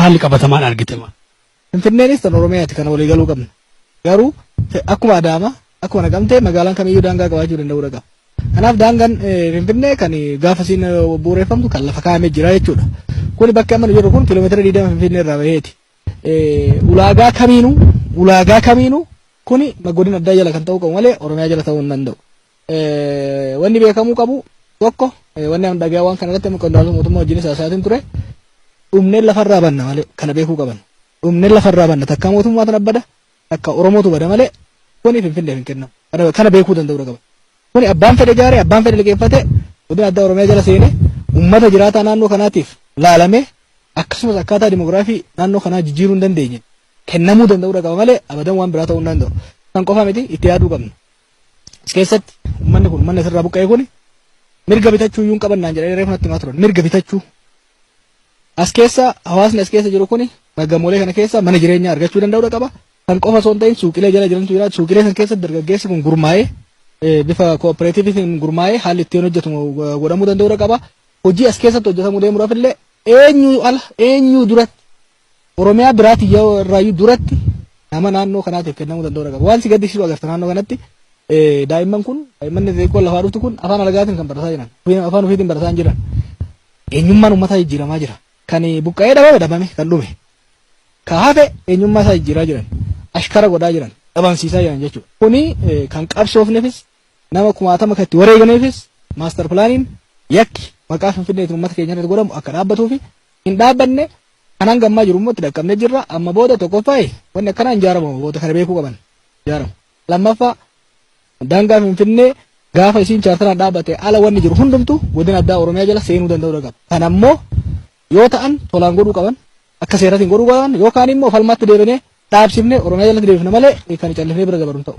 Haalli qabatamaan argite maal? Finfinneenis tan Oromiyaati, kana walii galuu qabna. Garuu akkuma Adaamaa, akkuma Naqamtee, magaalaan kamiyyuu daangaa qabaachuu danda'uu qaba. Kanaaf daangaan Finfinnee kan gaafa isiin bu'uureffamtu kan lafa kaa'amee jira jechuudha. Kuni bakki amma nu jirru kun kiiloomeetira 20 Finfinnee irraa baheeti. Ulaagaa kamiinuu kuni godina addaa jala kan ta'uu qabu malee Oromiyaa jala ta'uu hin danda'u. Wanni beekamuu qabu tokko, wanni amma dhagaa waan kana irratti amma qondaaltota mootummaa wajjinis haasa'aatiin ture, dhumneen lafarraa banna malee, kana beekuu qaban. Dhumneen lafarraa banna, takka mootummaa tana bada, takka Oromootu bada malee kuni Finfinneef hin kennamu. Kana beekuu danda'uu qaba. Kuni abbaan fedhe ijaaree, abbaan fedhe liqeeffate, godina addaa Oromiyaa jala seenee uummata jiraataa naannoo kanaatiif laalamee, akkasumas akkaataa dimogiraafii naannoo kanaa jijjiiruu hin dandeenye kennamuu danda'uu qaba malee abadan waan biraa ta'uu hin danda'u. Kan qofa miti, itti yaaduu qabna. As keessatti uummanni kun, uummanni asirraa buqqa'e kun mirga bitachuu iyyuu hin qaban naan jedhanii reefu natti himaa turan. Mirga bitachuu. As keessa hawaasni as keessa jiru kuni gamoolee kana keessa mana jireenyaa argachuu danda'uu qaba. Kan qofa osoo hin ta'in suuqilee jala jirantu jira. Suuqilee san keessatti dargaggeessi kun gurmaa'ee, bifa cooperativeiin gurmaa'ee haalli ittiin hojjetu godhamuu danda'uu qaba. Hojii as keessatti hojjetamuu deemuudhaaf illee eenyu ala eenyu duratti, Oromiyaa biraati irraayyuu duratti nama naannoo kanaatiif kennamuu danda'uu qaba. Waan si gaddisiisu agarta, naannoo kanatti daa'imman kun, daa'imman xixiqqoon lafaa dhuftu kun afaan alagaatiin kan barataa jiran, afaan ofiitiin barataa hin jiran. Eenyummaan uummataa jijjiiramaa jira. Kan buqqa'ee dhabame dhabame, kan dhume. Ka hafe eenyummaa isaa jijjiiraa jiran. Ashkara godhaa jiran. Dhabamsiisaa jiran jechuudha. Kuni kan qabsoofneefis, nama kumaatama kan itti wareegameefis, master planiin yakki maqaa Finfinneetiin uummata keenya irratti godhamu akka dhaabbatuu fi hin dhaabbanne. Kan hanga ammaa jiru immoo itti dhaqqabnee jirra. Amma booda tokkoffaa wanni akkanaa hin ijaaramu, booda kana beekuu qaban ijaaramu. Lammaffaa, daangaa Finfinnee gaafa isiin chaartaraan dhaabbate ala wanni jiru hundumtu godina addaa Oromiyaa jala seenuu danda'uu qaba. Kan ammoo yoo ta'an tolaan godhuu qaban, akka seeratiin godhuu qaban, yookaan immoo falmaatti deebinee dhaabsifnee Oromiyaa jalatti deebifna malee kan callifnee bira dabaru hin ta'u.